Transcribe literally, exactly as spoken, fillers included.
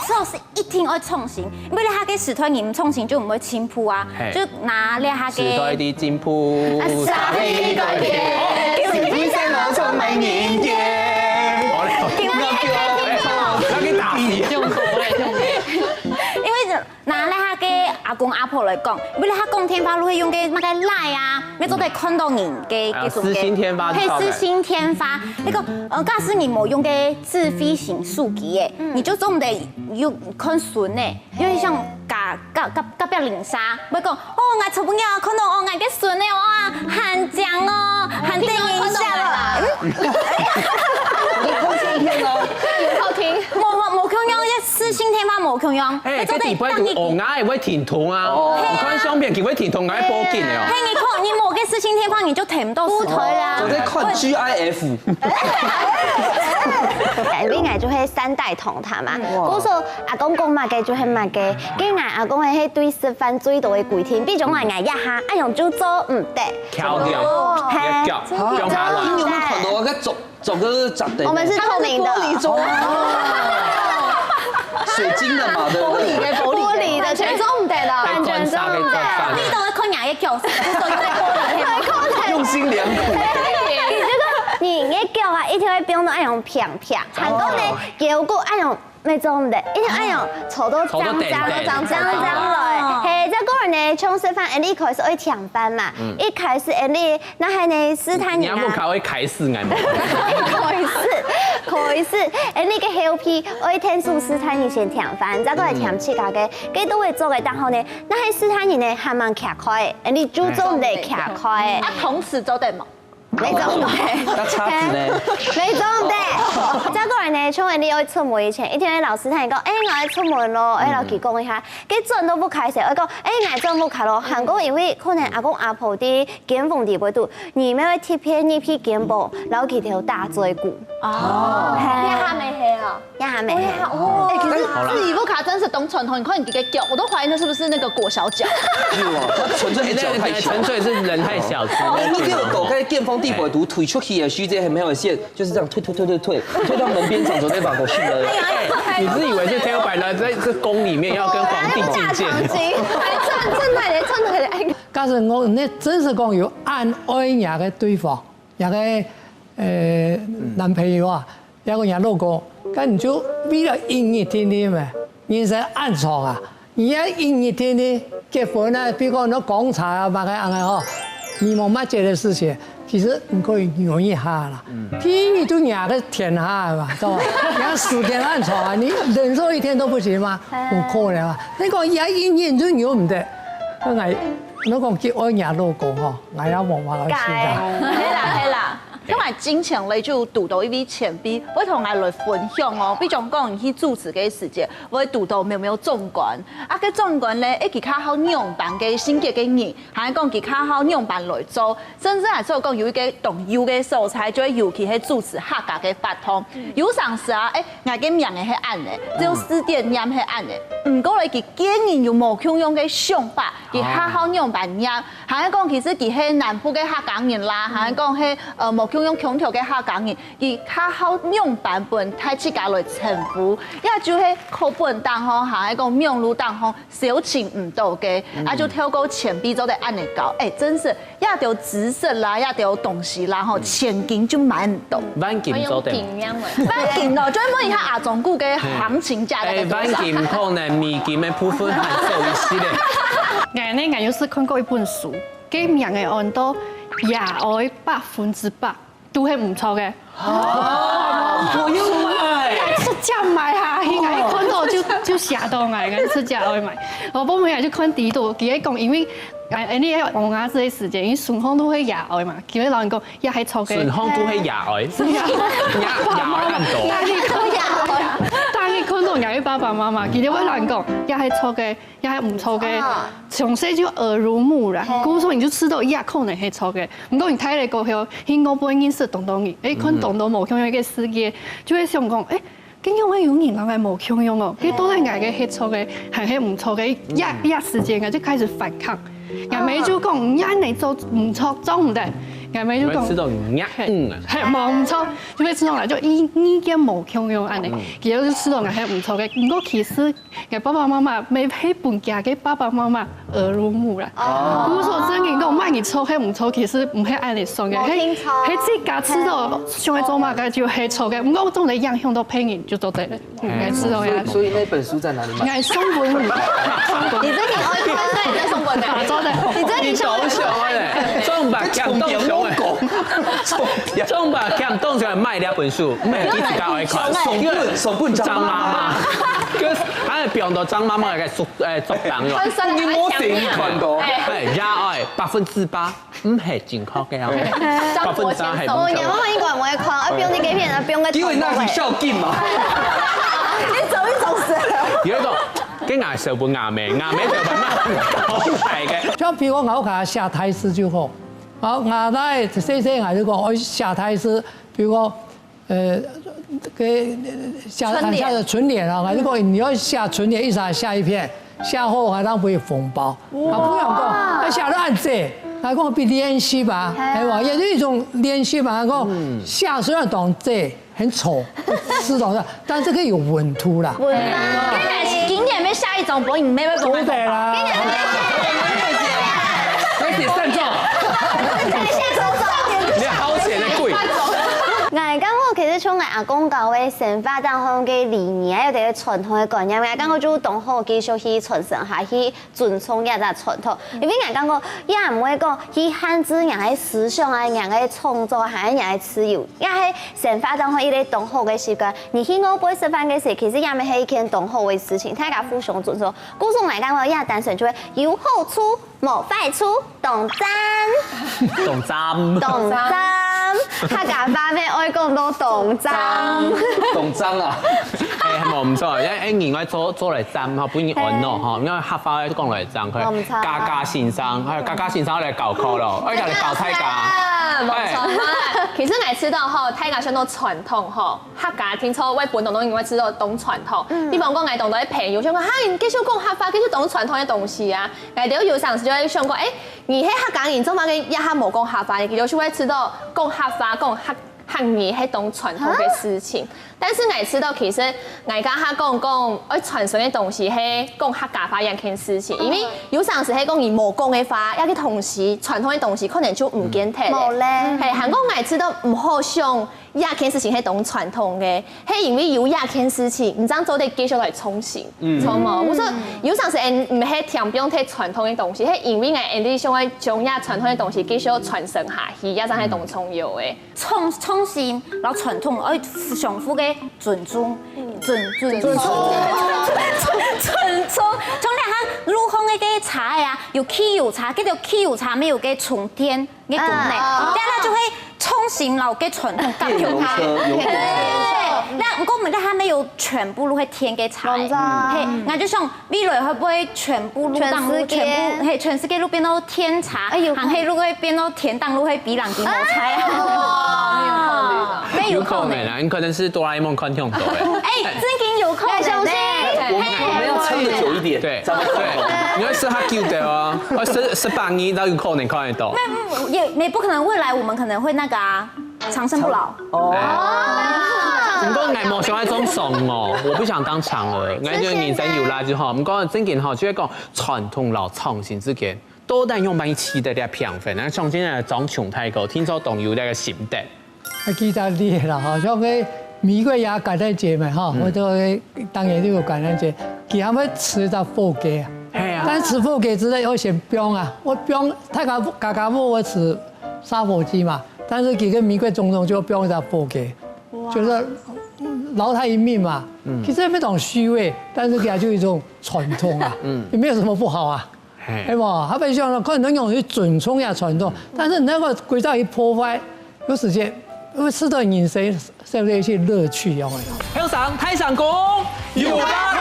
所以一定愛創新，因為這下个時代人創新就毋會進步啊，嘿。就拿這下个時代的進步。啊，啥个時代的？今日生活充滿人間。好嘞。今日還在聽哦。不要給打死。用手來用手。因為拿這下个阿公阿婆來講，因為這下講電話都會用个那個Line啊，要做得看到人个，還有个種个，四星電話，嘿，四星電話。那個，呃，假使你無用个智慧型手機誒，你就做毋得用看孫誒。 有點像隔隔隔隔壁鄰舍，會講，哦，𠊎昨晡日看到哦，𠊎个孫仔哇，還靚哦，還得人惜哦。我都看相片啊。無無無共樣，這四星電話無共樣。哎，這底背就哦，𠊎也會停通啊。你看相片，佢會停通，𠊎會報警的哦。嘿，你看，你無个四星電話，你就聽毋到。不對啦。我在看GIF。因為𠊎就係三代同堂嘛，故所 阿公講麼个就係麼个，該𠊎阿公个係對食飯最多个規定，比如講𠊎一下恁樣就做毋得。翹翹，嘿翹翹下來。你有沒有看到那個走走个長的？我們是透明的，玻璃做，水晶的嘛，對不對？玻璃的全做毋得了，完全做毋得。你都會看人个腳，你都會玻璃。用心良苦。你這個你个腳啊，一定會變到恁樣平平，還講呢，結果恁樣。 沒做毋得，一定愛用坐到張張坐到定定張張來。嘿，這個人呢，從食飯，恁樣開始愛添飯嘛。一開始恁樣，那還呢，試探你啊。你阿母卡會開始𠊎無？開始，開始，恁樣个後皮，愛天數試探你先添飯，再過來添自家个，該都會做个。然後呢，那還試探你呢，還蠻徛開，恁樣就做毋得徛開。啊，同時做得無？ 沒做毋得。那叉子呢？沒做毋得。再過來呢，像你愛出門以前，一定會老師同你講，哎，𠊎愛出門咯，哎，摎佢講一下，佢轉到屋下時，會講，哎，𠊎轉屋下咯。還過因為可能阿公阿婆在間房裡背肚，你們會特別入去間房，摎佢兜打嘴鼓。哦，你還沒黑啊？也還沒。哦，哎，可是自己屋下真是當傳統，你看你這個腳，我都懷疑那是不是那個裹小腳？有啊，他純粹是腳太小。純粹是人太小隻。你有沒有看到在間房裡背肚推出去的時節，還沒有線，就是這樣推推推推推，推到門邊上，準備把狗訓了。你是以為是天花板呢？在這宮裡面要跟皇帝覲見？哎，真真的嘞，真的嘞，哎，假使我你真是講有恁愛若个對方，若个呃男朋友啊，抑个若老公，該你就為了一日天天嘛，人生恁長啊，你愛一日天天結婚啊，比如講你講茶啊，麼个恁樣吼，你無麼个个事情，其實你可以忍一下啦。第一，你就若个天下嘛，知道吧？你看時間恁長啊，你忍受一天都不行嗎？很可憐啊。你講也一日就忍毋得，那我你講去愛若老公吼，𠊎也無辦法去啦。係啦係啦。 因為進前咧就堵到一位前輩，會同𠊎來分享哦。比如講，你去主持个時節，會堵到某某長官，啊，該長官咧，一直較好仰般个性格个人，還講佢較好仰般來做，甚至還係講有一個當優个所在，就係尤其係主持客家个活動。有常時啊，哎，𠊎个名係恁呢，只有字典念係恁呢，毋過咧，佢個人有無共樣个想法，佢較好仰般念。 還係講其實佢係南部个客家人啦，還係講係呃無共樣腔調个客家人，佢較好仰般分大自家來稱呼，也就係課本當中，還係講網路當中搜尋毋到个，啊就透過前輩做得恁呢教，哎，真是這兜知識啦，這兜東西啦吼，千金就買毋到。萬金做得。萬金哦，就係問一下阿忠牯个行情價大概哎，多少？萬金可能美金个部分還少一息咧。 𠊎呢，𠊎有試看過一本書，該名个安到爺哀百分之百都係毋著个。哦，我又買。直接買下去，𠊎一看到就就嚇到𠊎，𠊎直接愛買。我本來就看第一度，佢係講因為哎，哎，你愛講啊，這个時間，因為順風都係爺哀嘛，佢會摎人講，也係著个。順風都係爺哀，爺爺哀恁多。但係看到，但係看到𠊎个爸爸媽媽，佢兜會摎人講，也係著个，也係毋著个，從細就耳濡目染，故所你就知道也可能係著个。毋過你大了過後，去外背認識當多人，哎，看當多無共樣个世界，就會想講，哎， 該仰會有人摎𠊎無共樣哦，該到底𠊎个係著个，還係毋著个？一一時間，𠊎就開始反抗。𠊎姆就講，你恁呢做毋著，做毋得。𠊎姆就講，你會試著你，嗯啊。係，無毋著，就會試著𠊎就意，意見無共樣恁呢。佢就試著𠊎係毋著个，毋過其實𠊎爸爸媽媽乜係分佢个爸爸媽媽耳濡目染。故所正經講，麼人著係毋著，其實毋係恁呢算个，係，係自家試著想愛做麼个就係著个，毋過總得影響到別人就做得了。 嗯，係，試著呀。所以，所以那本書在哪裡買？𠊎送分你。你這你愛看，那你再送分啊？啊，做得。你這你送分。你搞笑欸，中吧，強盗熊欸。重點。中吧，強盗熊欸，買這本書，毋係，你自家愛看。送分，送分張媽媽。張媽媽。就是，還有放到張媽媽个作，欸，作品哦。你無先看過。欸，也愛百分之百。 毋係正確个哦。百分之百係毋著。哦，你媽媽應該毋會看，啊，放你該片啊，放个因為那是孝敬嘛。你走一走神。有一種，跟𠊎小分阿妹，阿妹就慢慢搞來个。像比如講，我給他下胎詩就好。好，我來，謝謝，我就講，我下胎詩，比如講， 呃，給下，春聯。下个春聯啊，如果你要下春聯，一下下一片，下後還當會紅包。啊，不用講，要下到恁濟，還講比練習吧，係吧？也是一種練習吧。還講下雖然當濟，很醜，是懂的，但是可以有穩度啦。穩定。今年，今年要下一張，不，你妹妹不會紅包。對啦。今年要下一張。而且慎重。你好錢的貴。 𠊎感覺其實像𠊎阿公教个生活當中个理念，還有這个傳統个觀念，𠊎感覺就當好繼續去傳承下去，尊重這隻傳統。因為𠊎感覺也毋會講去限制人个思想啊，人个創作，還有人个自由，也係生活當中一個當好个習慣。你去外背食飯个時，其實也係一件當好个事情，大家互相尊重。故所𠊎感覺也單純就係有好處， 無壞處，當讚。當讚。當讚。客家話乜愛講到當讚。當讚啊。欸，無毋著，因為，欸，你愛做，做來讚吼，分人安樂吼，因為客話講來讚，佢無毋著。嘉嘉先生，還有嘉嘉先生來教課囉，愛來教大家。無毋著嘛。其實𠊎知道吼，大家想到傳統吼， 客家定著會分當多人會知道當傳統。比方講，𠊎當多个朋友就講，哈，你繼續講客話，繼續當傳統个東西啊。𠊎兜有成時就會想講，欸，你係客家人，做麼个這下無講客話呢？佢就會知道講客話，講客，客語係當傳統个事情。但是𠊎知道，其實𠊎這下講，講愛傳承个東西係講客家話這件事情，因為有成時係講你無講个話，這個東西，傳統个東西可能就毋見忒了。無咧。係，還講𠊎知道毋好想 這件事情係當傳統个，係因為有這件事情，你正做得繼續來創新，著無？故所有成時𠊎毋係聽毋聽傳統个東西，係因為𠊎，𠊎想愛將這傳統个東西繼續傳承下去，這正係當重要个。創，創新摎傳統愛相互个尊重，尊，尊重，尊重。像這下路項个該車仔啊，有汽油車，該兜汽油車乜有該充電 个功能，啊。這樣佢就會創新摎該傳統搭配。電動車，有可能。對，那毋過𠊎兜還無全部路係電个車仔。係，𠊎就想未來會毋會全部路當路，全世界。全部，係，全世界路變到電車，哎喲，還係路會變到電動路，會比人更好踩。哦，有可能啊，你可能係哆啦A夢看中个。哎，正經有可能呢。我們，我們要撐得久一點，對，咱們對，你要試下久的哦，要十，十八年都有可能看得到。 也，也不可能，未來我們可能會那個啊，長生不老。哦。毋過𠊎無想愛做長老，我不想當長老，𠊎就人生有啦就好。毋過正經吼，就係講傳統摎創新之間，到底仰般去取得這平衡？那像今日張瓊大哥，聽說當有這個心得。啊，記得你啦，吼，像該美國也感恩節嘛，吼，嗯。或者當然就有感恩節，佢還會食一隻火雞啊。係啊。但食火雞之前愛先放啊，愛放，大家，大家無愛食 殺火雞嘛，但是佢个美國總統就放一隻火雞，就是饒他一命嘛。其實也沒有什麼虛偽，但是佢就一種傳統啊，也沒有什麼不好啊，係無？佢本想講可能用去尊重一下傳統，但是你那個歸到去破壞，有時間會使得人生少了一些樂趣，有沒有？後生大聲公，有啦。